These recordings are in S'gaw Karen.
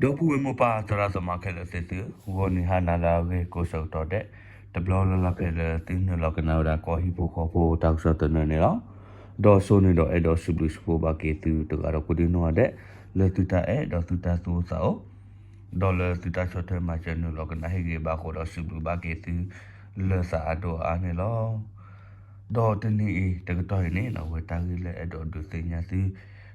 ဒီပုၢ်ဝဲၢ်မိၢ်ပၢ်သရၣ်သမါခဲလၢာ်သ့ၣ်သုဧၢ, ဂီၤနံၤဟါနၤလၢအဂ့ၤကိးဆၢကတီၢ်ဒဲး, တဘျီလၢ်လၢ်ဖဲလၢသုနုာ်လီၤကနၣ်ဝဲဒၣ်ကီၢ်ဟံၣ်ဖိဃီဖိတၢ်ကစီၣ်သနၢၣ်န့ၣ်လီၤ. ဒီးစိန့ၣ်ဒီးအဲၣ်ဒိးစံးဘျုးစံးဖှိၣ်ဘၣ်က့ၤသုတဂၤဒီးကိးဒံနီၢ်ဂၤဒဲး, လၢသုတၢ်အဲၣ်ဒီးသုတၢ်သူၣ်အိၣ်သးအိၣ် ဒီးလၢသုတၢ်ဆီၣ်ထွဲမၤစၢၤနုာ်လီၤကနၣ်ဟ့ၣ်ဂ့ၤဘၣ်အဃိဒီးစံးဘျုးဘၣ်က့ၤသု လၢသးအဒိၣ်အါန့ၣ်လီၤ. ဒီးတနံၤအံၤတကတီၢ်အံၤန့ၣ် အဝဲတၢ်ဂ့ၢ်လၢအဲၣ်ဒိးဒုးသ့ၣ်ညါသု, ဒီး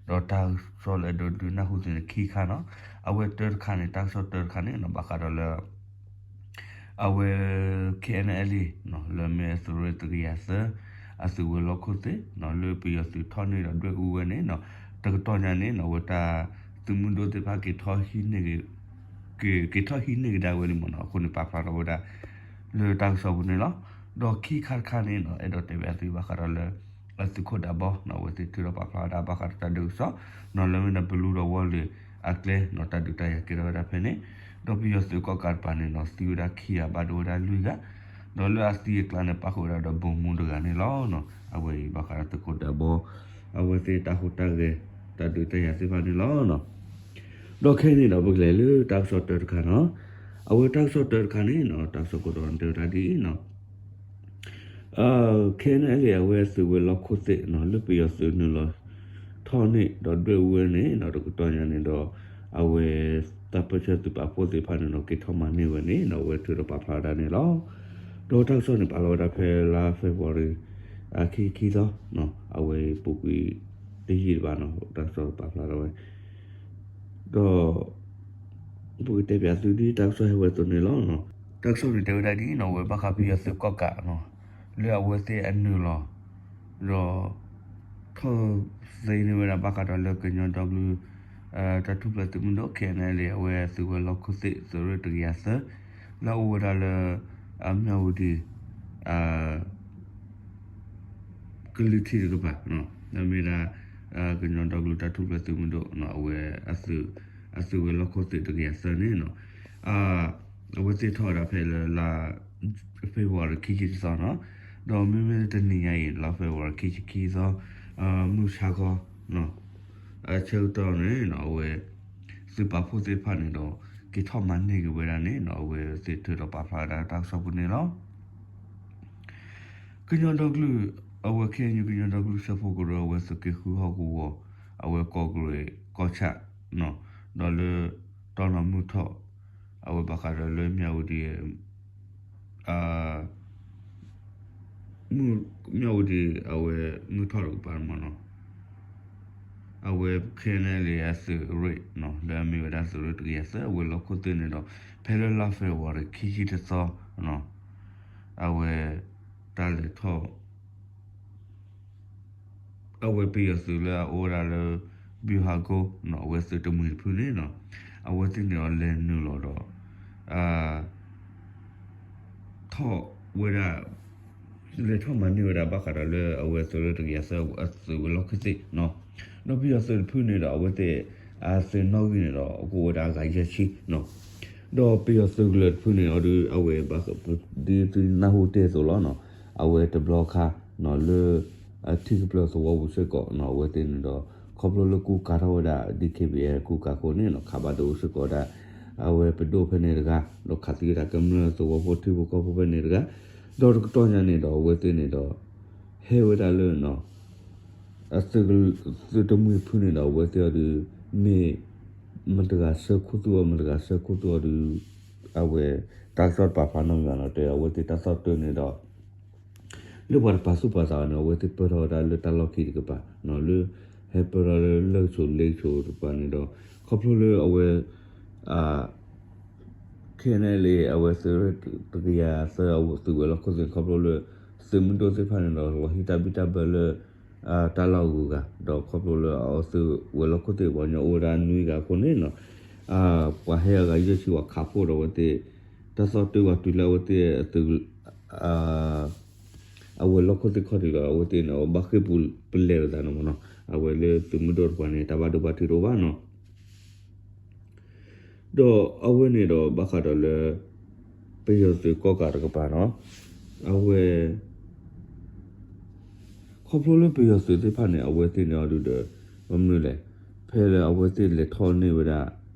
တၢ်ကစီၣ်လၢအဲၣ်ဒိးဒုးနၢ်ဟူသုန့ၣ်ခံခါနီၤ, အဝဲတၢတခါန့ၣ် တၢ်ကစီၣ်တၢတခါန့ၣ် ဘၣ်ဃးဒီးလၢ အဝဲ K N L A လၢမ့ၢ်အသုးရ့ၣ်တကယၤသၢ အသုးဝဲၤလီၢ်ခိၣ်သ့ၣ် လၢပယီၤသုးထီၣ်န့ၢ်ဒီးဒွဲၣ်အူဝဲန့ၣ် တကတီၢ်ညါန့ၣ် အဝဲတၢ်သုးမုၢ်ဒိၣ်သ့ၣ်တဖၣ်က့ၤထီၣ်ဟံးန့ၢ်က့ၤဒၣ်ဝဲလံမ့ၢ်နီၤ, အဃိန့ၣ်ပာ်ဖျါထီၣ်ဝဲဒၣ် လၢတၢ်ကစီၣ်ပူၤန့ၣ်လီၤ. ဒီးခံခါတခါန့ၣ် အဲၣ်ဒိးတဲဘၣ်သုဘၣ်ဃးဒီးလၢ အသုးခိၣ်ဒးဘီ အဝဲသ့ၣ်ထုးထီၣ်ပာ်ဖျါဝဲဒၣ်ဘၣ်ဃးဒီးတၢ်ဒုးကစီၣ် လၢမ့ၢ်ဒီးပလူဒီးဝီၤလ့ၤအကျဲ တၢ်ဒုးတၢ်ယၤကဲထီၣ်ဝဲဒၣ်ဖဲန့ၣ်, ဒီးပယီၤသုးကီၣ်ကးတကပၤန့ၣ်နီၤ သံဝဲဒၣ်ခံဂၤဘၣ်ဒိဝဲဒၣ်လွံၢ်ဂၤ, ဒီးလၢအသံအကျါန့ၣ် ပၣ်ဃုာ်ဝဲဒၣ်ဒီးဗိုလ်မှူးတဂၤန့ၣ်လီၤ. အဝဲအံၤဘၣ်ဃးဒီးသုးခိၣ်ဒးဘီ အဝဲသ့ၣ်တၢ်ဟူးတၢ်ဂဲၤ တၢ်ဒုးတၢ်ယၤသ့ၣ်တဖၣ်န့ၣ်လီၤ. ဒီးခဲအံၤန့ၣ်ဒီးပကလဲၤလၢတၢ်ကစီၣ်တၢတခါနီၤ, အဝဲတၢ်ကစီၣ်တၢတခါန့ၣ် တၢ်ကစီၣ်ကိးတီၤတဲဝဲဒၣ်ဒ်အံၤနီၤ K N L A အဝဲသုးဝဲၤလီၢ်ခိၣ်သ့ၣ်နီၤ လၢပယီၤသုးနုာ်လီၤထီၣ်န့ၢ်ဒီးဒွဲၣ်အူဝဲန့ၣ်နီၤ တကတီၢ်ညါန့ၣ်ဒီး အဝဲ တၢ်ပၢၢ်ဆၢသုးပာ်ဖှိၣ်သ့ၣ်တဖၣ်န့ၣ်နီၤ က့ၤထီၣ်မၤန့ၢ်ဝဲန့ၣ်နီၤ အဝဲထုးထီၣ်ပာ်ဖျါဝဲဒၣ်န့ၣ်လီၤ. ဒီးတၢ်ကစီၣ်န့ၣ် ပာ်လီၤဝဲဒၣ်ဖဲလါ February ခံဆံခံသီ အဝဲပူၤကွံာ်တယံာ်တဘၣ်နီၤ တၢ်ကစီၣ်ပာ်ဖျါထီၣ်ဝဲ ဒီး ပကတဲပၠးသုဒ်တၢ်ကစီၣ်ဟဲဝဲအသိးန့ၣ်လီၤ. တၢ်ကစီၣ်န့ၣ်တဲဝဲဒၣ်ဒ်အံၤနီၤ အဝဲဘၣ်ဃးပယီၤသုးကီၣ်ကးနီၤ လၢအဝဲသ့ၣ်အနုာ်လီၤ ဒီး ထီၣ်သ့န့ၢ်ဝဲဒၣ်ဘၣ်ဃးဒီးလၢကညီဒီကလုာ် တၢ်ထူၣ်ဖျဲးသုးမုၢ်ဒိၣ် K N L A အဝဲသုးဝဲၤလီၢ်ခိၣ်သ့ၣ်သုးရ့ၣ်တကယၤသၢ လၢအအိၣ်ဝဲဒၣ်လၢ အမၠၣ်ဝတံၤ ကလုာ်ထံးတကပၤ လၢမ့ၢ်ဒၣ် ကညီဒီကလုာ်တၢ်ထူၣ်ဖျဲးသုးမုၢ်ဒိၣ် အဝဲ အသုးဝဲၤလီၢ်ခိၣ်သ့ၣ်တကယၤသၢန့ၣ်နီၤ အဝဲသ့ၣ်ထီၣ်ဝဲဒၣ်ဖဲလၢလါ February ခံဆံတသီနီၤ ဒီးမ့မ့ၢ်တနံၤညါအံၤ လါ February ခံဆံခံသီ မုၢ်ဆါခီ အဆၢကတီၢ်န့ၣ် အဝဲ သုးပာ်ဖှိၣ်သ့ၣ်တဖၣ်န့ၣ်ဒီး က့ၤထီၣ်မၤန့ၢ်က့ၤဝဲဒၣ်န့ၣ် အဝဲသ့ၣ်ထုးထီၣ်ပာ်ဖျါဝဲဒၣ်တၢ်ကစီၣ်ပူၤန့ၣ်လီၤ. ကညီဒီကလုာ် အဝဲ K N U ကညီဒီကလုာ်စၢဖှိၣ်ကရၢ အဝဲသုးက့ဃုဟီၣ်ကဝီၤ အဝဲကီၢ်ကရ့းကီၢ်ဆၣ် ဒီးလၢ တီၢ်လီၤမုၢ်ထီၣ် အဝဲဘၣ်ဃးဒီးလၢမၠၣ်ဝတံၤ မၠၣ်ဝတံၤ အဝဲမုၢ်ထီၣ်တကပၤမ့ၢ်နီၤ အဝဲ K N L A အသုးရ့ၣ် လၢအမ့ၢ်ဝဲဒၣ်သုးရ့ၣ်တကယၤသၢ အဝဲၤလီၢ်ခိၣ်သ့ၣ်န့ၣ်ဒီး ဖဲလၢလါ February ခံဆံတသီ အဝဲ တၢ်လဲၤထီၣ် အဝဲပယီၤသုးလၢအအိၣ်ဝဲဒၣ်လၢ ဗျူဟာကုန်း အဝဲသုးတမှံၤတဖုန့ၣ်နီၤ အဝဲသ့ၣ်န့ၣ်ဒီးလဲၤနုာ်လီၤဒီး ထီၣ်ဝဲဒၣ် လဲၤထီၣ်မၤန့ၢ်ဝဲဒၣ်ဘၣ်ဃးဒီးလၢအဝဲသုးရ့ၣ်တကယၤသၢအသုးဝဲၤလီၢ်ခိၣ်သ့ၣ်နီၤ ဒီးပယီၤသုးတဖုန့ၣ်ဒီးအဝဲသ့ၣ် အသုးနီၣ်ဂံၢ်န့ၣ်ဒီး ကအိၣ်ဝဲဒၣ်အဂၤယဲၢ်ဆံနီၤ ဒီးပယီၤသုးကလၢၤတဖုန့ၣ်ဒီး အဝဲဘၣ် ဒ်သုနၢ်ဟူတ့ၢ်အသိးလီၤနီၤ အဝဲတဘျီခါနီၤ လၢ အထံကပျၢၤသဝီပူၤစ့ၢ်ကီးနီၤ အဝဲသ့ၣ်န့ၣ်ဒီး ခီဖျိလၢကူကၤထီၣ်ဝဲဒၣ် D K B A ကူကၤအဃိန့ၣ်နီၤ ခးဘၣ်ဒိအိၣ်စ့ၢ်ကီးဝဲဒၣ် အဝဲပဒိၣ်ဖဲန့ၣ်တဂၤ ဒီးခးသံဝဲဒၣ်ကမျၢၢ်သဝီဖိထံဖိကီၢ်ဖိဖဲန့ၣ်တဂၤ ဒီးတကတီၢ်ညါန့ၣ်ဒီးအဝဲသ့ၣ်န့ၣ်ဒီး ဟဲဝဲဒၣ်လၢ သုးတမှံၤတဖုန့ၣ်ဒီး အဝဲသ့ၣ်အီၤဒီး မ့ၢ် မတၤတဂၤဆှၢခူသူၣ်အီၤ မတၤတဂၤဆှၢခူသူၣ်အီၤဒီး အဝဲ တၢ်ကစီၣ်တပာ်ဖျါနီတမံၤဘၣ်နီၤ တဲအဝဲသ့ၣ်တၢ်သီၣ်တၢၢ်န့ၣ်ဒီး လၢပှၤတပာ်သူၣ်ပာ်သးအီၤန့ၣ် အဝဲသ့ၣ်ပၢၢ်ထီၣ်ဝဲဒၣ်လၢတၢ်လီၢ်ခံတကပၤနီၤ လၢ ဟဲပၢၢ်ထီၣ်လၢလၢၢ်ကဆိးလ့ကဆိးတကပၤန့ၣ်ဒီး ခီဖျိလၢအဝဲ K N L A အဝဲသုးရ့ၣ်တကယၤသၢ အသုးဝဲၤလီၢ်ခိၣ်သ့ၣ် ခီဖျိလၢ သုးမုၢ်ဒိၣ်သ့ၣ်တဖၣ်န့ၣ်ဒီး လီၤဟံးတၢ်ဘံၣ်တၢ်ဘၢလၢ တၢ်လီၢ်အဂုၤအဂၤ ဒီးခီဖျိလၢအသုးဝဲၤလီၢ်ခိၣ်သ့ၣ်ပှၤကညီအိၣ်ဝဲဒၣ်နွံဂၤအဃိန့ၣ်နီၤ ပှၤဟဲအဂၤယဲၢ်ဆံဝဲခးဖှိၣ်ဒီးအဝဲသ့ၣ် တၢ်သီၣ်တၢၢ်ဝဲတုၤလၢအဝဲသ့ၣ်အသုး အဝဲၤလီၢ်ခိၣ်သ့ၣ်ခီၣ်ထံးဒီး အဝဲသ့ၣ်န့ၣ် အဘၣ်ဃ့ၢ်ပူၤပလဲၤဝဲသးန့ၣ်မ့ၢ်နီၤ အဝဲလၢသုးမုၢ်ဒိၣ်တပှၤန့ၣ် တၢ်ဘၣ်ဒိဘၣ်ထံးတအိၣ်ဘၣ်နီၤ ဒီးအဝဲန့ၣ်ဒီးဘၣ်ဃးဒီးလၢ ပယီၤသုးကီၣ်ကးတကပၤနီၤ အဝဲ ခီဖျိလၢပယီၤသုးသ့ၣ်တဖၣ်န့ၣ် အဝဲသ့ၣ်န့ၣ်အီၤဒုးဒီး ဘၣ်မနုၤလဲၣ် ဖဲလၢအဝဲသ့ၣ်လဲၤထီၣ်န့ၢ်ဝဲဒၣ်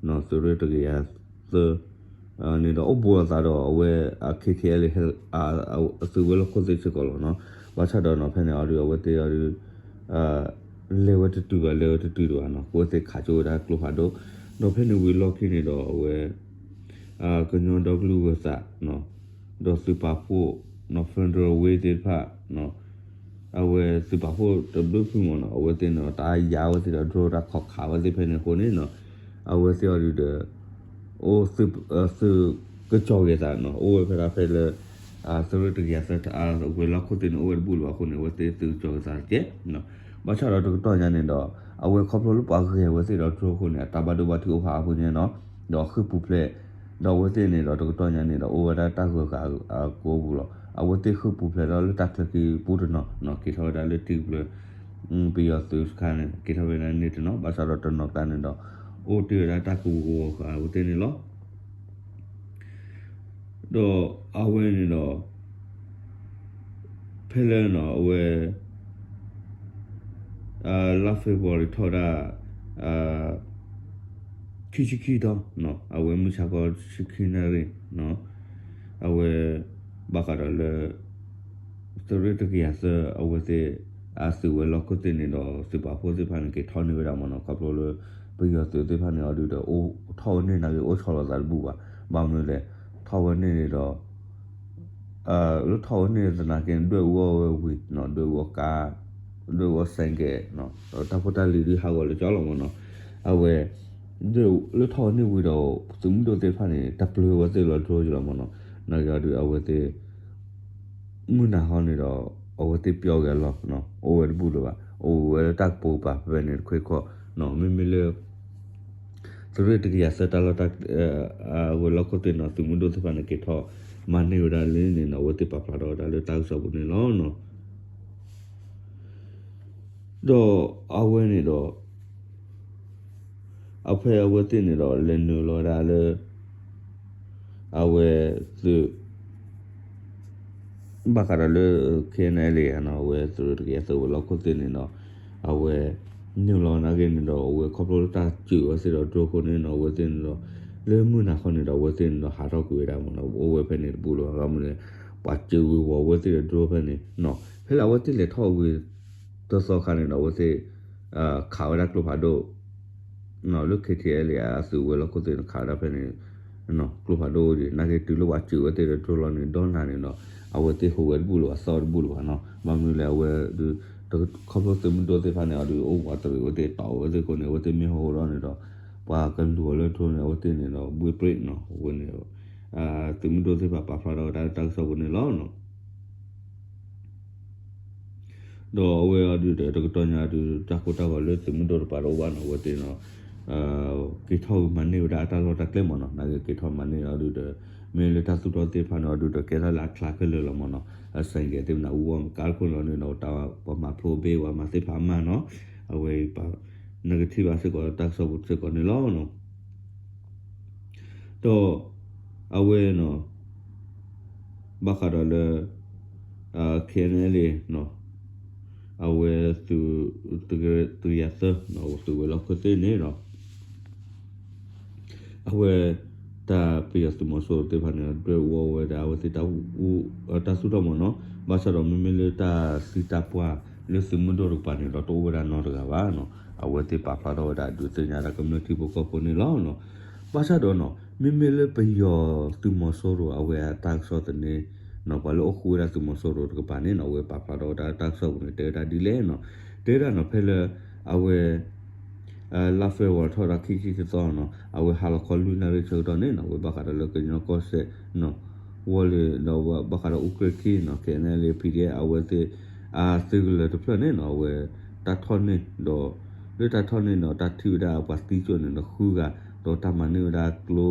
သုးရ့ၣ်တကယၤသၢ န့ၣ်ဒီးအိၣ်ဘူးအသးဒီးအဝဲ KTLA အသုးဝဲၤလီၢ်ခိၣ်သ့ၣ်စ့ၢ်ကီးလီၤနီၤ. ဘၣ်ဆၣ်ဒီးနီၤ ဖဲန့ၣ်အီၤဒုး အဝဲသ့ၣ်အီၤဒုး လဲၤဝဲတတုၤဘၣ် လဲၤဝဲတတုၤဒံးဘၣ်နီၤ အဝဲသ့ၣ်ခးကၠိဝဲဒၣ်ကျိဖးဒိၣ်, ဒီးဖဲန့ၣ်ဝံၤလီၢ်ခံန့ၣ်ဒီးအဝဲ ကညီဒီကလုာ်ဂၢၤသး ဒီးသုးပာ်ဖှိၣ် Federal Wings သ့ၣ်တဖၣ် အဝဲသုးပာ်ဖှိၣ်တဘျုးဖုၣ်မ့ၢ်နီၤ အဝဲသ့ၣ်န့ၣ်ဒီး တၢ်ယါဝဲသ့ၣ်ဒီး drone တၢ်ခိးခးဝဲသ့ၣ်ဖဲန့ၣ်အဃိန့ၣ်နီၤ အဝဲသ့ၣ်အီၤဒုးဒီး အိၣ်သုးကစီၣ်ဂ့ၤသးနီၤ အိၣ်ဝဲဖဲဒၣ်ဖဲလၢ သုးရ့ၣ်တကယၤသၢ ဝဲၤလီၢ်ခိၣ်သ့ၣ်န့ၣ် အိၣ်ဝဲတဘူၣ်လၢၤဘၣ်အဃိန့ၣ် အဝဲသ့ၣ်သုးကစီၣ်ဂ့ၤသးတကဲ ဘၣ်ဆၣ်ဒီးတကတီၢ်ညါန့ၣ်ဒီး အဝဲခီဖျိလၢပှၤဂဲၤဝဲသ့ၣ်ဒီး drone အဃိန့ၣ် အတၢ်ဘၣ်ဒိဘၣ်ထံးအိၣ်ဖးအါဖဲန့ၣ်နီၤ ဒီးဃ့ၢ်ပူၤဖျဲး ဒီးအဝဲသ့ၣ်န့ၣ်ဒီးတကတီၢ်ညါန့ၣ်ဒီး အိၣ်ဝဲဒၣ်တၢ်ဂၢၢ်ဂၤအကိာ်ပူၤလီၤ. အဝဲသ့ၣ်ဃ့ၢ်ပူၤဖျဲးဒီးလၢတၢ်ချၢက့ၤပူၤတနီၤ က့ၤထီၣ်ဝဲဒၣ်လၢထံကပျၢၤ ပယီၤသုးစခါန့ၣ် က့ၤထီၣ်ဝဲဒၣ်န့ၣ်တနီၤ ဘၣ်ဆၣ်ဒီးတနီၤကျါန့ၣ်ဒီး အိၣ်တ့ၢ်ဝဲဒၣ်တၢ်ကဝီၤဃာ်အဝဲသ့ၣ်န့ၣ်လီၤ. ဒီးအဝဲန့ၣ်ဒီး ဖဲလၢနီၤ အဝဲ လါ February ထီၣ်ဝဲဒၣ် ခံဆံခံသီ အဝဲမုၢ်ဆါခီဆံခံနၣ်ရံၣ် အဝဲ ဘၣ်ဃးဒီးလၢ သုးရ့ၣ်တကယၤသၢ အဝဲသ့ၣ် အသုးဝဲၤလီၢ်ခိၣ်သ့ၣ်န့ၣ်ဒီး သုးပာ်ဖှိၣ်သ့ၣ်တဖၣ်န့ၣ် က့ၤထီၣ်န့ၢ်ဝဲဒၣ်မ့ၢ်နီၤ ခီဖျိလၢ ပယီၤသုးသ့ၣ်တဖၣ်န့ၣ်အီၤဒုးဒီး အိၣ်ထီၣ်ဝဲန့ၢ်နာ်က့ အိၣ်ဆီလီၤသးတဘူၣ်ဘၣ်. ဘၣ်မနုၤလဲၣ် ထီၣ်ဝဲန့ၢ်န့ၣ်ဒီး လၢထီၣ်ဝဲန့ၢ်သနာ်က့ ဒွဲၣ်အူအီၣ်ဝဲဝံၤနီၤ ဒွဲၣ်အူအီၣ်ကါ ဒွဲၣ်အူအီၣ်စဲးကဲး ဒီးတၢ်ဖိတၢ်လံၤဒုးဟးဂီၤလၢကၠီလီၤမ့ၢ်နီၤ. အဝဲ လၢထီၣ်ဝဲန့ၢ်ဝံၤဒီး သုးမုၢ်ဒိၣ်သ့ၣ်တဖၣ်န့ၣ် တပျုၤဝဲသ့ၣ်လီၤ drone ယလီၤမ့ၢ်နီၤ. နာ်က့အီၤဒုးအဝဲသ့ၣ် မုၢ်နၤဟီန့ၣ်ဒီး အဝဲသ့ၣ်ပျီဂဲၤလီၤ အိၣ်ဝဲတဘူၣ်လၢၤဘၣ် အိၣ်ဝဲလၢတၢ်ကပိာ်ကပၤဖဲဖဲန့ၣ်တခွ့ခီ မ့မ့ၢ်လၢ သုးရ့ၣ်တကယၤသၢ တၢ်လီၢ်တၢ် ဝဲၤလီၢ်ခိၣ်သ့ၣ်နီၤ သုးမုၢ်ဒိၣ်သ့ၣ်တဖၣ်န့ၣ် က့ၤထီၣ်မၤန့ၢ်ဝဲဒၣ်လံန့ၣ်နီၤ အဝဲသ့ၣ်ပာ်ဖျါထီၣ်ဝဲဒၣ်လၢတၢ်ကစီၣ်ပူၤန့ၣ်လီၤ. ဒီးအဝဲန့ၣ်ဒီး အဖဲအဝဲသ့ၣ်န့ၣ်ဒီး လဲၤနုာ်လီၤဝဲဒၣ်လၢ အဝဲသုး ဘၣ်ဃးဒီးလၢ KNLA နီၤ အဝဲသုးရ့ၣ်တကယၤသၢ ဝဲၤလီၢ်ခိၣ်သ့ၣ်န့ၣ်ဒီး အဝဲ နုာ်လီၤနာ်က့န့ၣ်ဒီး အဝဲခီဖျိလၢတၢ်စၢၤဝဲသ့ၣ်ဒီး drone အဃိန့ၣ်နီၤ အဝဲသ့ၣ်န့ၣ်ဒီး လၢမုၢ်နၤခီန့ၣ်ဒီး အဝဲသ့ၣ်န့ၣ်ဒီး ဟးထီၣ်ကွံာ်ဝဲဒၣ်မ့ၢ်နီၤ အိၣ်ဝဲဖဲန့ၣ်တဘူၣ်လၢၤဘၣ် ဘၣ်မနုၤလဲၣ် ပှၤစၢၤဝံၤဝီၤဝဲသ့ၣ်ဒီး drone ဖဲန့ၣ်နီၤ ဖဲလၢအဝဲသ့ၣ်လဲၤထီၣ်ဝံၤ တသီခါန့ၣ်ဒီး အဝဲသ့ၣ် ခးဝဲဒၣ်ကျိဖးဒိၣ် လၢ KTLA အသုးဝဲၤလီၢ်ခိၣ်သ့ၣ်န့ၣ် ခးဝဲဒၣ်ဖဲန့ၣ် ကျိဖးဒိၣ်အိၣ်ဒံး နာ်က့တုၤလၢပှၤစၢၤဝဲသ့ၣ်ဒီး drone လီၤန့ၣ် ဒီးနၤန့ၣ်ဒီး အဝဲသ့ၣ်ဟူးဝဲတဘူၣ်လၢၤဘၣ် သီၣ်ဝဲတဘူၣ်လၢၤဘၣ်နီၤ ဘၣ်မနုၤလဲၣ် အဝဲဒုး ခီဖျိသုးမုၢ်ဒိၣ်သ့ၣ်တဖၣ်န့ၣ် အီၤဒုးအိၣ်ပှၤတရံးဝဲသ့ၣ်တီၢ်ဝဲသ့ၣ်အဃိန့ၣ် အဝဲသ့ၣ်မ့ၢ်ဟူးဒီးန့ၣ်ဒီး ပှၤကလူၤအီၤလၢ drone န့ၣ် အဝဲသ့ၣ်န့ၣ်ဒီး ဘှ့ၣ်ပြ့ၣ်နီၤ အဝဲန့ၣ် သုးမုၢ်ဒိၣ်သ့ၣ်တဖၣ်ပာ်ဖျါထီၣ်ဝဲဒၣ်လၢတၢ်ကစီၣ်ပူၤန့ၣ်လီၤ. ဒီးအဝဲအီၤဒုးဒီး တကတီၢ်ညါဒုး တၢ်ဃိတၢ်ဂီၤလၢသုးမုၢ်ဒိၣ်တပၤတအိၣ်ဘၣ်နီၤ အဝဲသ့ၣ်နီၤ က့ၤထီၣ်ဝံၤမၤန့ၢ်ဝဲဒၣ်အတၢ်လီၢ်တၢ်ကျဲမ့ၢ်နီၤ နာ်က့က့ၤထီၣ်မၤန့ၢ်အီၤဒုးဒီး မ့ၢ်လၢတၢ်သူၣ်ထီၣ်သ့ၣ်တဖၣ်န့ၣ်အီၤဒုးဒီး ကဲထီၣ်လၢအချါခဲလၢာ်လီၤမ့ၢ်နီၤ အစဲးကဲးသ့ၣ်မနၤ အူအီၣ်မကါတခိၣ်န့ၣ်အီၤဒုးဒီး တၢ်ပှၤမၤဖျိဘ့ၣ်ဝဲမၤသ့ၣ်ဖးမးနီၤ အဝဲ နကထံၣ်ဘၣ်စ့ၢ်ကီးတၢ်ကစီၣ်ပူၤစ့ၢ်ကီးန့ၣ်လီၤ. ဒီးအဝဲနီၤ ဘၣ်ဃးဒီးလၢ KNLA နီၤ အဝဲသုး တကယၤသၢ သုးဝဲၤလီၢ်ခိၣ်သ့ၣ်န့ၣ်ဒီး အဝဲ တၢ်ပယီၤသုးမီၤစိရိၤသ့ၣ်တဖၣ်န့ၣ်ဒီး ဒွဲၣ်အူအီၣ်ဝဲဒၣ် အဝဲသ့ၣ်တၢ်သူၣ်ထီၣ်မ့ၢ်နီၤ ဘၣ်ဆၣ်ဒီးမ့မ့ၢ်လၢတၢ်သံတၢ်ပှၢ်လၢသုးမုၢ်ဒိၣ်တကပၤန့ၣ်ဒီး တအိၣ်ဝဲဒၣ်နီတဂၤဘၣ်နီၤ အဝဲသ့ၣ်ပာ်ဖျါထီၣ်ဝဲဒၣ်ဒုးသ့ၣ်ညါတၢ်ကမျၢၢ်ထံဖိကီၢ်ဖိန့ၣ်လီၤ. ဘၣ်ဆၣ်ဒီးနီၤ မ့မ့ၢ်လၢပယီၤသုးမီၤစိရိၤအဝဲအတၢ်ကစီၣ်သန့ နီၤ ပှၤလၢအိၣ်ဃူဝဲဒၣ်သုးမီၤစိရိၤတကပၤန့ၣ်နီၤ အဝဲပာ်ဖျါထီၣ်ဝဲဒၣ်တၢ်ကစီၣ်ပူၤန့ၣ် တဲဝဲဒၣ်ဒ်လဲၣ်နီၤ တဲဝဲဒၣ်နီၤ ဖဲလၢ အဝဲ လါ February ထီၣ်ဒၣ်ခံဆံတသီနီၤ အဝဲဟါလီၤခီလွံၢ်နၣ်ရံၣ်ဆၢကတီၢ်န့ၣ်နီၤ အဝဲဘၣ်ဃးဒီးလၢကညီကီၢ်စဲၣ်နီၤ ဝီၢ်လ့ၤဒီးဘၣ်ဃးဒီးအူကြ့ၢ်ခံနီၤ KNLA PDF အဝဲသ့ၣ် အသုးကလၢၤတဖျၢၣ်န့ၣ်နီၤ အဝဲတၢ်ထီၣ်န့ၢ်ဒီး လၢတၢ်ထီၣ်န့ၢ်နီၤ တၢ်ထံၣ်ဝဲဒၣ်ပှၤသံကၠိၣ်န့ၣ်နီၤ ဃုဂၤ ဒီးတၢ်မၤန့ၢ်ဝဲဒၣ်ကျိ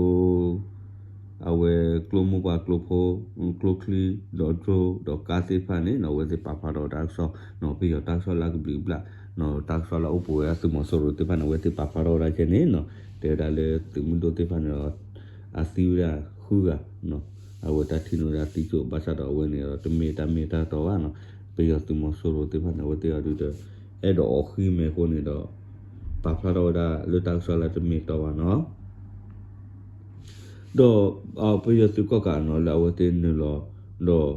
အဝဲကျိမိၢ်ပှၢ်ကျိဖိ ကျိချံ ဒီး drone ဒီးကါသ့ၣ်တဖၣ်န့ၣ်နီၤ အဝဲသ့ၣ်ပာ်ဖျါထီၣ်ဝဲဒၣ်တၢ်ကစီၣ်နီၤ ပယီၤတၢ်ကစီၣ်လၢအကဘျံးကဘျၣ်နီၤ တၢ်ကစီၣ်လၢအအိၣ်ပူၤဝဲဒၣ်သုးမီၤစိရိၤသ့ၣ်တဖၣ်န့ၣ် အဝဲသ့ၣ်ပာ်ဖျါထီၣ်ဝဲဒၣ်ကဲန့ၣ်နီၤ တဲဝဲဒၣ်လၢသုးမုၢ်ဒိၣ်သ့ၣ်တဖၣ်န့ၣ်ဒီး အသံဝဲဒၣ်ဃုဂၤနီၤ အဝဲတၢ်ထံၣ်န့ၢ်ဝဲဒၣ်သံကၠိၣ် ဘၣ်ဆၣ်ဒီးအဝဲန့ၣ်ဒီး တမ့ၢ်တၢ်မ့ၢ်တၢ်တီဘၣ်နီၤ ပယီၤသုးမီၤစိရိၤသ့ၣ်တဖၣ်န့ၣ် အဝဲသ့ၣ်အီၤဒုးဒီး အဲၣ်ဒိးအီၣ်ဃံမဲာ်အဃိန့ၣ်ဒီး ပာ်ဖျါထီၣ်ဝဲဒၣ်လၢတၢ်ကစီၣ်လၢတမ့ၢ်တီဘၣ်နီၤ ဒီး ပယီၤသုးကီၣ်ကးနီၤ လၢအဝဲသ့ၣ်နုာ်လီၤ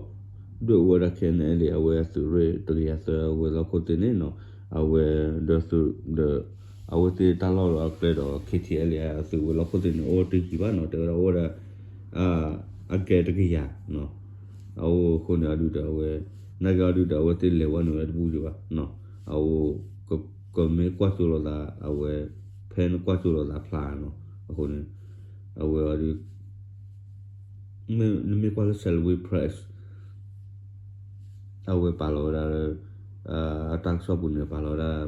ဒီး ဒွဲၣ်အူဝဲဒၣ် ခဲအံၤန့ၣ် လၢအဝဲသုးရ့ၣ်တကယၤသၢအဝဲၤလီၢ်ခိၣ်သ့ၣ်န့ၣ်နီၤ အဝဲ ဒီးသုးဒီး အဝဲသ့ၣ်တၢ်လီၢ်လီၤအကျဲဒီး KTLA အသုးဝဲၤလီၢ်ခိၣ်သ့ၣ်န့ၣ် အိၣ်တယံၤဘၣ်နီၤ တဲဝဲဒၣ်အိၣ်ဝဲဒၣ် အကဲတကယၤ အအိၣ်အဃိန့ၣ်အဒုဒီးအဝဲ နာ်က့အီၤဒုဒီး အဝဲသ့ၣ်လဲၤဝဲန့ၣ်ဝဲတဘူၣ်ယံၤဘၣ် အအိၣ် ကမ့ၢ်ကွၢ်စိလိာ်သး အဝဲ ဖဲနကွၢ်စိလိာ်သးဖျါနီၤ အဃိန့ၣ် အဝဲအီၤဒု နမ့ၢ်ကွၢ်လၢ Salween Press အဝဲပာ်လီၤဝဲဒၣ်လၢ အတၢ်ကစီၣ်ပူၤန့ၣ် ပာ်လီၤဝဲဒၣ်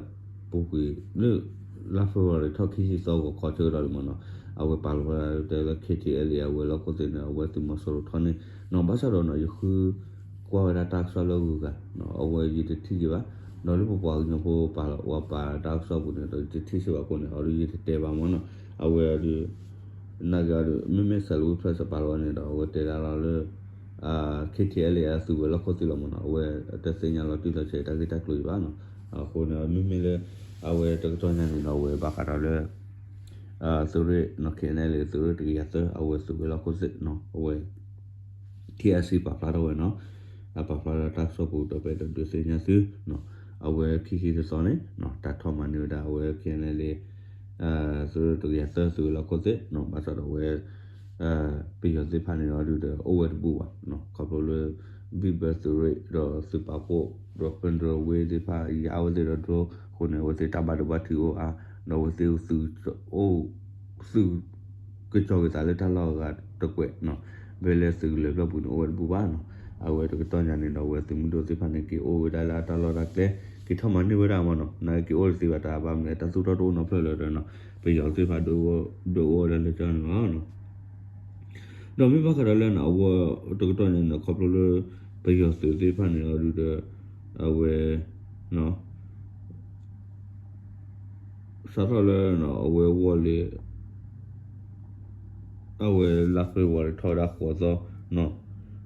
ပူၤကွံာ်လၢ လါ February ထီၣ်ခံဆံသီဂီၤခီဆၢကတီၢ်လံမ့ၢ်နီၤ အဝဲပာ်လီၤဝဲဒၣ်တဲလၢ KTLA အဝဲၤလီၢ်ခိၣ်သ့ၣ်န့ၣ် အဝဲသုးမီၤစိရိၤထီန့ၣ်နီၤ ဘၣ်ဆၣ်ဒီးနီၤ ယဃုကွၢ်ဝဲဒၣ်တၢ်ကစီၣ်လၢအဂုၤအဂၤ အဝဲယတထံၣ်က့ၤဘၣ် ဒီးလၢပပှၤကညီဖိပာ်လီၤ ပှၤပာ်တၢ်ကစီၣ်ပူၤန့ၣ်ဒီး ယတထံၣ်စ့ၢ်ဘၣ်အဃိန့ၣ် အီၤဒုယတတဲဘၣ်မ့ၢ်နီၤ အဝဲအီၤဒု နာ်က့အီၤဒု မ့မ့ၢ် Salween Press ပာ်လီၤဝဲန့ၣ်ဒီး အဝဲတဲဒၣ်လီၤလၢ KTLA အသုးဝဲၤလီၢ်ခိၣ်သ့ၣ်လီၤမ့ၢ်နီၤ အဝဲတသ့ၣ်ညါလီၤတံၢ်လီၤဆဲးတၢ်ဂ့ၢ်တၢ်ကျိၤအံၤဘၣ်နီၤ အဃိန့ၣ် မ့မ့ၢ်လၢ အဝဲတကတီၢ်ညါန့ၣ်ဒီး အဝဲဘၣ်ဃးဒီးလၢ သုးရ့ၣ်နီၤ KNLA သုးရ့ၣ်တကယၤသၢ အဝဲသုးဝဲၤလီၢ်ခိၣ်သ့ၣ်နီၤ အဝဲ TIC ပာ်ဖျါထီၣ်ဝဲနီၤ အပာ်ဖျါထီၣ်တၢ်ကစီၣ်ပူၤဒီး ပအဲၣ်ဒိးဒုးသ့ၣ်ညါသုနီၤ အဝဲခံဆံတသီန့ၣ် တၢ်ထီၣ်မၤန့ၢ်ဝဲဒၣ်အဝဲ KNLA သုးရ့ၣ်တကယၤသၢသုးဝဲၤလီၢ်ခိၣ်သ့ၣ်နီၤ ဘၣ်ဆၣ်ဒီးအဝဲ ပယီၤသ့ၣ်တဖၣ်န့ၣ်အီၤဒုဒီး အိၣ်ဝဲတဘူၣ်ဘၣ်နီၤ ခီဖျိလၢ ဘံၣ်ဘၢသုးရ့ၣ်ဒီးသုးပာ်ဖှိၣ်ဒီး federal wing သ့ၣ်တဖၣ် ယါဝဲသ့ၣ်ဒီး drone အဃိန့ၣ် အဝဲသ့ၣ်တၢ်ဘၣ်ဒိဘၣ်ထံးအိၣ်အါ ဒီးအဝဲသ့ၣ်သုးအိၣ် သုး ကစီၤက့ၤသးလၢတၢ်လီၢ်အဂၤတကွဲးနီၤ ဖဲလၢသုးကလၢၤဖျၢၣ်ပူၤန့ၣ် အိၣ်ဝဲတဘူၣ်ဘၣ်နီၤ အဝဲတကတီၢ်ညါန့ၣ်ဒီး အဝဲသုးမုၢ်ဒိၣ်သ့ၣ်တဖၣ်န့ၣ် က့ၤအိၣ်ဝဲဒၣ်လၢအတၢ်လီၢ်တၢ်ကျဲ က့ၤထီၣ်မၤန့ၢ်ဝဲဒၣ်မ့ၢ်နီၤ နာ်က့ၤအိၣ်တသ့ဘၣ် တၢ်ဘၣ်မနုၤလဲၣ် တၢ်သူၣ်ထီၣ်တအိၣ်နီတဖျၢၣ်လၢၤဒီးနီၤ ပယီၤသ့ၣ်တဖၣ်ဒုးအိၣ်ဝဲဒၣ်လၢကၠီန့ၣ်လီၤ ဒီးမ့ၢ်ဘၣ်ဃးဒီးလၢနီၤ အဝဲတကတီၢ်ညါန့ၣ် ခီဖျိလၢ ပယီၤသုးသ့ၣ်တဖၣ်န့ၣ်အီၤဒုဒီး အဝဲ စးထီၣ်လၢ အဝဲဝီၢ်လ့ၤ အဝဲလါ February ထီၣ်ဝဲဒၣ်ဃိးသီနီၤ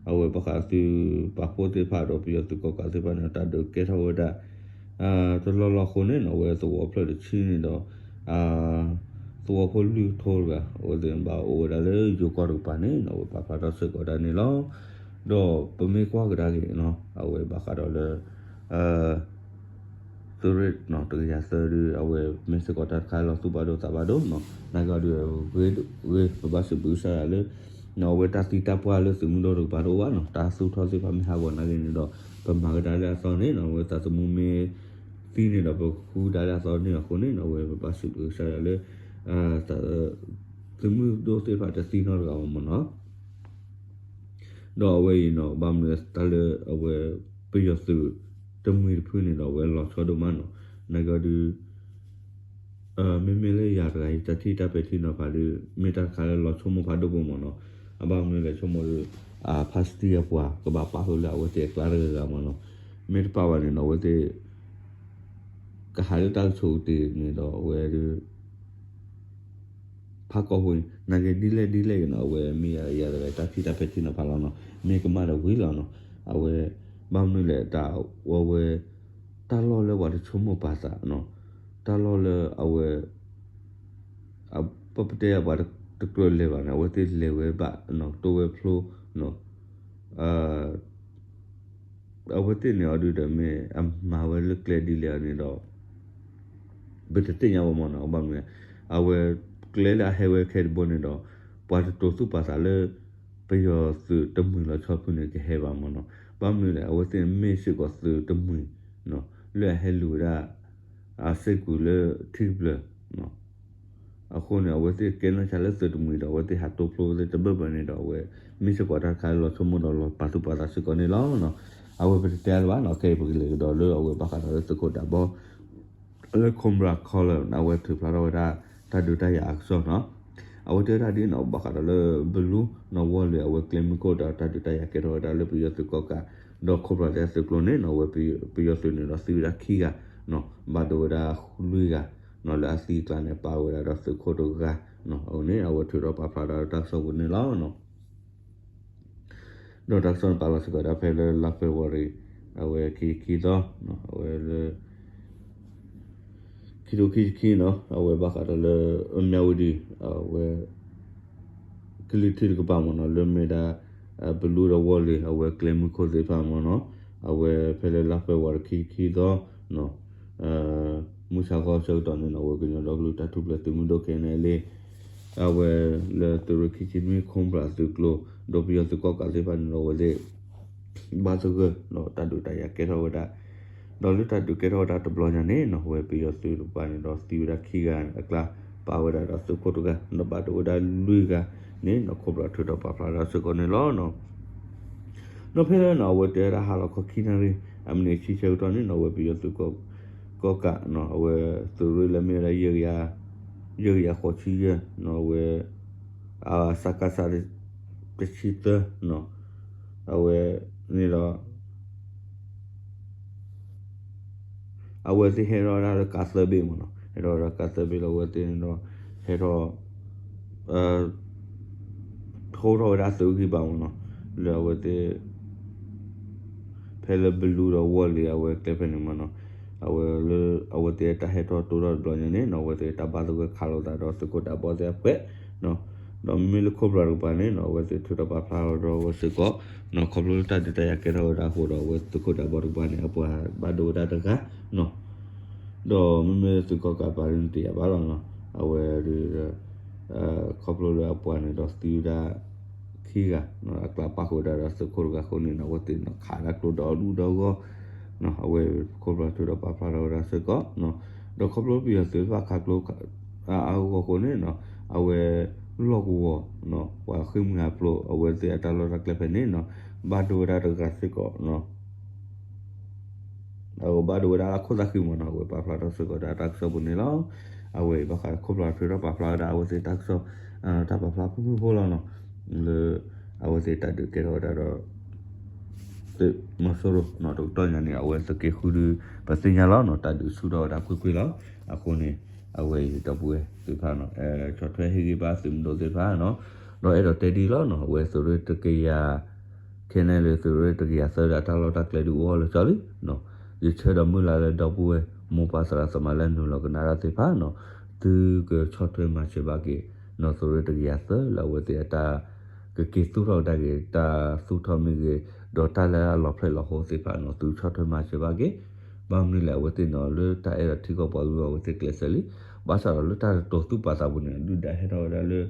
အဝဲဘၣ်ဃးသုးပာ်ဖှိၣ်သ့ၣ်တဖၣ်ဒီးပယီၤသုးကီၣ်ကးသ့ၣ်တဖၣ်န့ၣ် တၢ်ဒုးကဲထီၣ်ဝဲဒၣ် တလီၢ်လီၢ်အဃိန့ၣ်နီၤ အဝဲသဝီဖျၢၣ်တဆံန့ၣ်ဒီး သဝီဖိလွံၢ်ကထိတဂၤ အဝဲသ့ၣ်ဘၣ်အိၣ်ဝဲဒၣ်လၢယိၤကီၢ်တကပၤန့ၣ်နီၤ အဝဲပာ်ဖျါထီၣ်စ့ၢ်ကီးဒၣ်န့ၣ်လီၤ. ဒီးပမ့ၢ်ကွၢ်ကဒါက့ၤနီၤ အဝဲဘၣ်ဃးဒီးလၢ သုးရ့ၣ်နီၤ တကယၤသၢဒု အဝဲမ့ၢ်စ့ၢ်ကီးတၢ်တခါလီၤသူၣ်ဘၣ်ဒိသးဘၣ်ဒိနီၤ နာ်က့အီၤဒု ဂ့ၤ ပဘၣ်စံးဘျုးကစၢ်ယွၤလၢ အဝဲတၢ်သံတၢ်ပှၢ်လၢသုးမုၢ်ဒိၣ်တကပၤတအိၣ်ဘၣ်နီၤ တၢ်သူၣ်ထီၣ်သ့ၣ်တဖၣ်မ့ၢ်ဟးဂီၤနာ်က့န့ၣ်ဒီး ပမၤကဒါလၢအသီန့ၣ်နီၤ အဝဲသးသမူမ့ၢ်သံန့ၣ်ဒီး ပဃုဒါလၢအသီန့ၣ်အဃိန့ၣ်နီၤ အဝဲပဘၣ်စံးဘျုးကစၢ်ယွၤလၢ သုးမုၢ်ဒိၣ်သ့ၣ်တဖၣ်တသံနီတဂၤဘၣ်မ့ၢ်နီၤ ဒီးအဝဲအံၤနီၤ ဘၣ်မနုၤတၢ်လၢအဝဲ ပယီၤသုးတမှံၤတဖုန့ၣ်ဒီး အဝဲလီၤဆီဒိၣ်မးနီၤ နာ်က့အီၤဒု မ့မ့ၢ်လၢယၤတဂၤ ယတၢ်ထံၣ်တၢ်ပဲာ်ထံနီၤဖးဒု မ့ၢ်တၢ်တခါလၢလီၤဆိကမိၣ်ဖးဒိၣ်ဖိမ့ၢ်နီၤ အဘၣ်မနုၤလဲၣ်ဆိကမိၣ်ဒု ဖါစတံအပှၤ ကဘၣ်ပာ်ဃုာ်လၢအဝဲသ့ၣ်အကျါတဂၤဂၤမ့ၢ်နီၤ မ့ၢ်တပာ်ဘၣ်န့ၣ်နီၤ အဝဲသ့ၣ် ကဟးလၢတၢ်ကဆိးကတ့ၤန့ၣ်ဒီး အဝဲဒု ဖးကီၢ်ဖိအံၤ နာ်က့ဒ်လဲၣ်ဒ်လဲၣ်ဂ့ၤနီၤ အဝဲမ့ၢ်ယၤတဂၤတၢ်ထံၣ်တၢ်ပဲာ်ထံနီၤဖးလီၤနီၤ မ့ၢ်ကမၣ်ဒီးဝံၤလီၤနီၤ အဝဲ ဘၣ်မနုၤလဲၣ်တၢ် အဝဲ တၢ်လီၢ်လၢပှၤတဆိကမိၣ်ပာ်သးနီၤ တၢ်လီၢ်လၢအဝဲ ပပတဲအပှၤတကြၢးလဲၤဘၣ်န့ၣ် အဝဲသ့ၣ်လဲၤဝဲဘၣ်နီၤ တိဝဲဖျိနီၤ အဝဲသ့ၣ်န့ၣ်အီၤဒုဒီးမ့ၢ်အမၤဝဲလၢကျဲဒ်လဲၣ်အီၤန့ၣ်ဒီး ပတသ့ၣ်ညါဘၣ်မ့ၢ်နီၤ ဘၣ်မနုၤလဲၣ် အဝဲကျဲလၢအဟဲဝဲခဲတဘိန့ၣ်ဒီး ပှၤတတိၤသူၣ်ပာ်သးလၢ ပယီၤသုးတမှံၤလီၤဆီဖုန့ၣ်ကဟဲဘၣ်မ့ၢ်နီၤ ဘၣ်မနုၤလဲၣ် အဝဲသ့ၣ်မ့ၢ်စ့ၢ်ကီးသုးတမှံၤနီၤ လၢအဟဲလူၤဝဲဒၣ် အစ့ၢ်ကီးလၢထံကပျၢၤ အဃိန့ၣ် အဝဲသ့ၣ်ကဲနီၢ်ဆါလၢသုးတမှံၤဒီး အဝဲသ့ၣ်ဟးတိဖျိဝဲသ့ၣ်တဘၢၣ်ဘၢၣ်န့ၣ်ဒီး အဝဲမ့ၢ်စ့ၢ်ကီးတၢ်တခါလၢလီၤဆိကမိၣ်ဒီးလီၤပာ်သူၣ်ပာ်သးစ့ၢ်ကီးန့ၣ်လီၤ. အဝဲပတတဲလၢၤဘၣ်နီၤ ခဲအံၤပကလဲၤကဒီးလၢအဝဲဘၣ်ဃးဒီးလၢသုးခိၣ်ဒးဘီ လၢ Cobra Commander န့ၣ် အဝဲထုးဖျါထီၣ်ဝဲဒၣ် တၢ်ဒုးတၢ်ယၤအကစီၣ်နီၤ အဝဲတဲဝဲဒၣ်ဒ်နီၤ ဘၣ်ဃးဒီးလၢ ဘလူနီၤ ဝီၢ်လ့ၤ အဝဲကျဲမုၢ်ခိၣ်ဒီးတၢ်ဒုးတၢ်ယၤကဲထီၣ်ဝဲဒၣ်လၢပယီၤသုးကီၣ်ကး ဒီး Cobra တဲသုးကျိၤန့ၣ်နီၤ အဝဲပယီၤသုးန့ၣ်ဒီးသံဝဲဒၣ်ခံဂၤနီၤ ဘၣ်ဒိဝဲဒၣ်လွံၢ်ဂၤနီၤ လၢအသံအကျါန့ၣ် ပာ်ဝဲဒၣ်ဒီးသုးခိၣ်တဂၤနီၤ အဝဲန့ၣ် အဝဲထုးထီၣ်ပာ်ဖျါဒီးတၢ်ကစီၣ်ပူၤန့ၣ်လီၤ. ဒီးတၢ်ကစီၣ်န့ၣ်ပာ်လီၤစ့ၢ်ကီးဒၣ်ဖဲလၢလါ February အဝဲခံဆံခံသီ အဝဲလၢ ခံထိခံဆံခံနီၤ အဝဲဘၣ်ဃးဒီးလၢ မြဝတီ အဝဲ ပ ကလုာ်ထံးတကပၤမ့ၢ်နီၤ လၢမ့ၢ်ဒၣ် ဘလူဒီးဝီၢ်လ့ၤ အဝဲကျဲမုၢ်ခိၣ်သ့ၣ်တဖၣ်မ့ၢ်နီၤ, အဝဲဖဲလၢလါဖဲဝါတခံခံသီ မုၢ်ဆါခီဆၢကတီၢ်န့ၣ်နီၤ အဝဲကညီဒီကလုာ်တၢ်ထူၣ်ဖျဲးသုးမုၢ်ဒိၣ်ခဲန့ၣ်လံ အဝဲလၢသုးရ့ၣ်ခံဆံနွံ ခိၣ်ဘြၣ်သုးကျိၤ ဒီးပယီၤသုးကီၣ်ကးသ့ၣ်တဖၣ်န့ၣ်ဒီး အဝဲသ့ၣ် ဘၣ်သဂၢၢ်ဒီးတၢ်ဒုးတၢ်ယၤကဲထီၣ်ဝဲဒၣ်, ဒီးလၢတၢ်ဒုးကဲထီၣ်ဝဲဒၣ်တဘျီညါန့ၣ်နီၤ အဝဲပယီၤသုးတကပၤန့ၣ်ဒီးသံဝဲဒၣ်ခံဂၤအကျါ ပာ်ဝဲဒၣ်ဒီးသုးခိၣ်တဂၤ ဒီးဘၣ်ဒိဝဲဒၣ်လွံၢ်ဂၤန့ၣ်နီၤ ခိၣ်ဘြၣ်ထုးထီၣ်ပာ်ဖျါဒၣ်စ့ၢ်ကီးန့ၣ်လီၤ. ဒီးဖဲလၢနီၤ အဝဲတဲဒၣ်ဟါလီၤခီခံနၣ်ရံၣ် အမံးနံးဆံဆၢကတီၢ်န့ၣ်နီၤ အဝဲပယီၤသုးကီၣ်ကးနီၤ အဝဲသုးရ့ၣ်လၢမ့ၢ်ဝဲဒၣ် ယဲၢ်ကယၤဃိးဆံယဲၢ်နီၤ အဝဲ စကစ တဆံသၢနီၤ အဝဲန့ၣ်ဒီး အဝဲသ့ၣ်ဟဲထီၣ်ဝဲဒၣ်လၢကးသၢဘ့ၣ်မ့ၢ်နီၤ ဟဲထီၣ်ဝဲဒၣ်ကးသၢဘ့ၣ်လၢအဝဲသ့ၣ်န့ၣ်ဒီး ဟဲထီၣ် ထိထီၣ်ဝဲဒၣ်သုးဂံၢ်ဘါမ့ၢ်နီၤ လၢအဝဲသ့ၣ် ဖဲလၢဘလူဒီးဝီၢ်လ့ၤအဝဲကျဲဖဲန့ၣ်မ့ၢ်နီၤ အဝဲလၢ အဝဲသ့ၣ်တၢ်ဟဲထီၣ်တိၢ်ထီၣ်တဘျီညါန့ၣ်နီၤ အဝဲသ့ၣ်တၢ်ဘၣ်သဂၢၢ်ခးလိာ်သးဒီးသုးခိၣ်ဒးဘီသ့ၣ်အဖှဲးနီၤ ဒီးမ့မ့ၢ်လၢခိၣ်ဘြၣ်တကပၤန့ၣ်နီၤ အဝဲသ့ၣ်ထုးထီၣ်ပာ်ဖျါဒီးအဝဲစ့ၢ်ကီးနီၤ ခီဖျိလၢတၢ်ဒုးတၢ်ယၤကဲထီၣ်ဝဲဒၣ်အဃိဒီး အဝဲသုးခိၣ်ဒးဘီတကပၤန့ၣ် အပှၤဘၣ်ဒိဝဲဒၣ်တဂၤနီၤ ဒီးမ့မ့ၢ်သုးကီၣ်ကးပာ်ဒ်န့ၣ်တယာ်ဘၣ်လီၤနီၤ အဝဲဒုး ခီဖျိလၢအပှၤန့ၣ်ဒီးသံဝဲဒၣ်ခံဂၤ အကျါပာ်ဃုာ်ဝဲဒၣ်ဒီးသုးခိၣ်တဂၤအဃိန့ၣ်နီၤ အဝဲသ့ၣ်နီၤ ခးဒၣ်ကျိဒီဒူၣ်ဒီဂီၢ်နီၤ အဝဲခိၣ်ဘြၣ်ထုးထီၣ်ပာ်ဖျါထီၣ်ဝဲဒၣ်စ့ၢ်ကီးနီၤ ဒီးခီဖျိပယီၤသုးတဖၣ်ခးကျိ အဂီၢ်အဃိန့ၣ်နီၤ အဝဲလီၢ်ကဝီၤနီၤ ပှၤဃ့ၢ်မှံဟးဖျိးအဝဲသ့ၣ်အတၢ်လီၢ်တၢ်ကျဲဖဲန့ၣ်နီၤ ဘၣ်ဒိဝဲဒၣ်တဂၤစ့ၢ်ကီးနီၤ အဝဲဘၣ်ဒိဝဲဒၣ်လၢခိၣ်သၣ်ဃံမ့ၢ်နီၤ အဝဲပာ်ဖျါထီၣ်စ့ၢ်ကီးဒၣ်တၢ်ကစီၣ်ပူၤန့ၣ်လီၤ. အဝဲအံၤဘၣ်ဃးခိၣ်ဘြၣ်ထုးထီၣ်ပာ်ဖျါဝဲဒၣ်အဝဲသ့ၣ်တၢ်ကစီၣ် တၢ်ပာ်ဖျါဖုၣ်ဖုၣ်ဖိလီၤနီၤ လၢ အဝဲသ့ၣ်တၢ်ဒုးကဲထီၣ်ဝဲဒၣ်ဒီး သုးမီၤစိရိၤနီၤ တကတီၢ်ညါန့ၣ် အဝဲသုးက့ဃုဒုး ပသ့ၣ်ညါလီၤနီၤ တၢ်ဒုးဆူၣ်ထီၣ်ဝဲဒၣ်ကွ့ၢ်ကွ့ၢ်လီၤ. အဃိန့ၣ် အဝဲအံၤဒီပုၢ်ဝဲၢ်သ့ၣ်တဖၣ်နီၤ ဆီၣ်ထွဲဟ့ၣ်ဂံၢ်ဘါသုးမုၢ်ဒိၣ်သ့ၣ်တဖၣ်နီၤ ဒီးအဲၣ်ဒိးတဲဒ်လီၤနီၤ အဝဲသုးရ့ၣ်တကယၤ ခဲန့ၣ်လၢသုးရ့ၣ်တကယၤသၢဒီး တၢ်လီၢ်တၢ်ကျဲဒုးအိၣ်လၢကၠီလံနီၤ ယဆၢဒီးမုၢ်လၢ်လၢဒီပုၢ်ဝဲၢ် မိၢ်ပၢ်သရၣ်သမါလၢနုာ်လီၤကနၣ်တၢ်သ့ၣ်တဖၣ်နီၤ သုကဆီၣ်ထွဲမၤစၢၤဘၣ်က့ၤ နီၤသုးရ့ၣ်တကယၤသၢလၢအဝဲသ့ၣ်အတၢ် ကက့ၤသူၣ်ထီၣ်ကဒါက့ၤ တၢ်သူၣ်ထီၣ်မ့ၢ်ဂ့ၤ ဒီးတၢ်လၢအလီၤဖျဲၣ်လီၤဟိသ့ၣ်တဖၣ်နီၤ သုဆီၣ်ထွဲမၤစၢၤဘၣ်က့ၤ ဘၣ်မနုၤလဲၣ် အဝဲသ့ၣ်နီၤ လၢတၢ်အဲၣ်ဒိးထံကီၢ်ပှၤကလုာ် အဝဲသ့ၣ်ကျဲးစၢးလံ ဘၣ်ဆၣ်ဒီးလၢတၢ်တတီၤသူၣ်ပာ်သးပူၤန့ၣ် ဒုၣ်ဒါဟဲထီၣ်ဝဲဒၣ်လၢ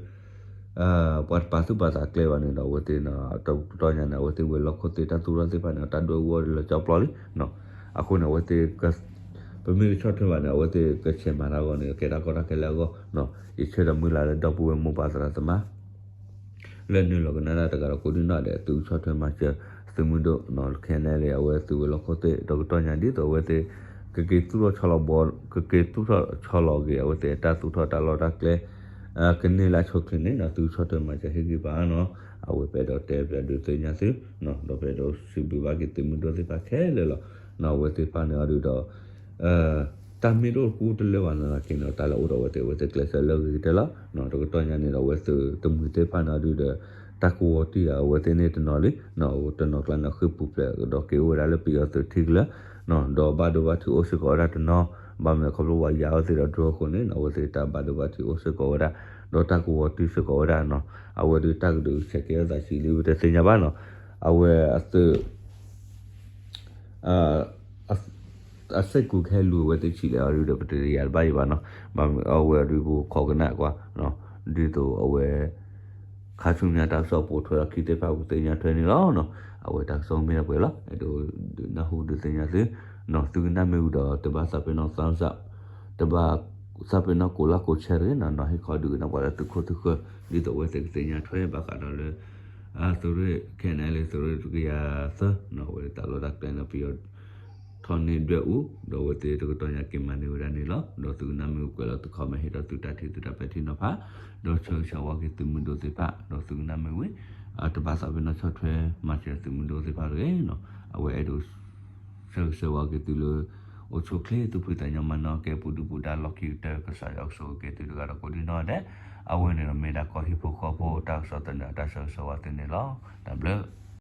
ပှၤတပာ်သူၣ်ပာ်သးကျဲဘၣ်န့ၣ်ဒီး အဝဲသ့ၣ်နီၤ တကတီၢ်ညါန့ၣ် အဝဲသ့ၣ်ဝဲၤလီၢ်ခိၣ်သ့ၣ် တၢ်သူၣ်ထီၣ်သ့ၣ်တဖၣ်န့ၣ် တၢ်ဒွဲၣ်အူအီၣ်ဒုးလီၤကၠီပျီလံနီၤ အဃိန့ၣ် အဝဲသ့ၣ် ပမ့ၢ်ကဆီၣ်ထွဲဘၣ်န့ၣ် အဝဲသ့ၣ်ကဆဲးမၤတၢ်အဂီၢ်န့ၣ် ကဲတၢ်ကီတၢ်ခဲလၢအဂီၢ်နီၤ ယဆၢဒီးမုၢ်လၢ်လၢဒီပုၢ်ဝဲၢ်မိၢ်ပၢ်သရၣ်သမါ လၢနုာ်လီၤကနၣ်တၢ်တဂၤဒီးကိးဒံနီၢ်ဒဲး သုဆီၣ်ထွဲမၤစၢၤ သုးမုၢ်ဒိၣ်နီၤ ခဲန့ၣ်လၢအဝဲသုးဝဲၤလီၢ်ခိၣ်သ့ၣ် ဒီးကတီၢ်ညါဒ်သိးအဝဲသ့ၣ် ကက့ၤသူၣ်ထီၣ်ဆီလီၤဘီ ကက့ၤသူၣ်ထီၣ်ဆီလီၤက့ၤ အဝဲသ့ၣ်အတၢ်သူၣ်ထီၣ်တၢ်လီၢ်တၢ်ကျဲ ကန့ၢ်လၢအဆိအချ့န့ၣ်နီၤ သုဆီၣ်ထွဲမၤစၢၤဟ့ၣ်ဂံၢ်ဘါနီၤ အဝဲပအဲၣ်ဒိးတဲပျးဒုးသ့ၣ်ညါသု ဒီးပအဲၣ်ဒိးစံးဘျုးဘၣ်က့ၤသုးမုၢ်ဒိၣ်သ့ၣ်တဖၣ်ခဲလၢာ်လီၤ. အဝဲသ့ၣ်တဖၣ်န့ၣ်အီၤဒုးဒီး တၢ်မ့ၢ်တအိၣ်တကူတလၢဘၣ်နာ်သက့န့ၣ် တၢ်လၢအိၣ်ဒီးအဝဲသ့ၣ် အဝဲသ့ၣ်ကျဲးစၢးလၢအဂ့ၤကတၢၢ်လီၤ. တကတီၢ်ညါန့ၣ်ဒီး အဝဲသုးတမှံၤသ့ၣ်တဖၣ်န့ၣ်အီၤဒုးဒီး တၢ်ကဝီၤတံၢ်အဝဲသ့ၣ်န့ၣ်တနီၤလံ တနီၤကျါန့ၣ် ဃ့ၢ်ပူၤဖျဲးဒီးက့ၤအိၣ်ဝဲဒၣ်လၢပယီၤသုးထံကလၢာ် ဒီးဘၣ်ဒိဘၣ်ထံးအိၣ်စ့ၢ်ကီးဝဲဒၣ်တနီၤ ဘၣ်မနုၤခီဖျိပှၤယါအဝဲသ့ၣ်ဒီးဒိအဃိန့ၣ် အဝဲသ့ၣ်တၢ်ဘၣ်ဒိဘၣ်ထံးအိၣ်စ့ၢ်ကီးဝဲဒၣ် ဒီးတၢ်ကဝီၤတံၢ်စ့ၢ်ကီးဝဲဒၣ်နီၤ အဝဲဒုးတၢ်ကဒုးဆဲးကဲထီၣ်သးဆံးလံ ပတသ့ၣ်ညါဘၣ်နီၤ အဝဲအသုး အစ့ၢ်ကီးကဟဲလူၤအဝဲသ့ၣ်ဆံးလဲၣ်အီၤဒုးဒီး ပတယၤတဘၣ်ယံၤဘၣ်နီၤ ဘၣ်မနုၤအဝဲအီၤဒုးပခိးကနၣ်ကွၢ် ဒ်သိးအဝဲ ခါဆူညါတၢ်ကစီၣ်ပိာ်ထွဲအခံသ့ၣ်တဖၣ် ပသ့ၣ်ညါထွဲန့ၣ်လီၤ. အဝဲတၢ်ကစီၣ်မ့ၢ်ဒၣ်ပှဲၤလီၤ အဲၣ်ဒိးဒုးနၢ်ဟူဒုးသ့ၣ်ညါသု သုကနၣ်မ့ၢ်ဝံၤဒီး တဘၣ်သးပ့ၤနီၣ် thumbs up တဘၣ်သးပ့ၤနီၣ်ကိးလၢ်ကိးဆဲးတဂ့ၤနီၤ နီၤဟ့ၣ်ခီဒုးကနၣ်ပှၤလၢသုးခိၣ်သုးဃၢၤ ဒ်သိးအဝဲသ့ၣ်ကသ့ၣ်ညါထွဲဘၣ်ဃးဒီးလၢ သုးရ့ၣ် ခဲန့ၣ်လၢသုးရ့ၣ်တကယၤသၢနီၤ အဝဲတၢ်လီၢ်တၢ်ကျဲန့ၣ် ပယီၤထီၣ်န့ၢ်ဒွဲၣ်အူ ဒီးအဝဲသ့ၣ်တကတီၢ်ညါက့ၤမၤန့ၢ်ဝဲဒၣ်န့ၣ်လီၤ. ဒီးသုကနၣ်မ့ၢ်ဝံၤကွဲးလီၤသု comment ဟ့ၣ်ဒီးသုတၢ်ထံၣ်သုတၢ်ပဲာ်ထံနီၤဖး ဒီးဆၢဂ့ၤဆၢဝါက့ၤသုးမုၢ်ဒိၣ်သ့ၣ်တဖၣ် ဒီးသုကနၣ်မ့ၢ်ဝံၤ တဘၣ်သးပ့ၤနီၣ်ဆီၣ်ထွဲမၤစၢၤသုးမုၢ်ဒိၣ်သ့ၣ်တဖၣ်တဂ့ၤနီၤ အဝဲအဲၣ်ဒိး ဆၢဂ့ၤဆၢဝါက့ၤသုလၢ အိၣ်ဆူၣ်အိၣ်ချ့ သူၣ်ဖှံသးညီ မၤနၢၤကဲပူၤဒုပူၤဒါလီၢ်ခံကတၢၢ် ကစၢ်ယွၤကဆိၣ်ဂ့ၤက့ၤသုတဂၤဒီးကိးဒံနီၢ်ဒဲး အဝဲန့ၣ်ဒီးမ့ၢ်ဒၣ်ကီၢ်ဟံၣ်ဖိဃီဖိတၢ်ကစီၣ်သန့အတၢ်ဆၢဂ့ၤဆၢဝါသုန့ၣ်လီၤ. တၢ်ဘျုး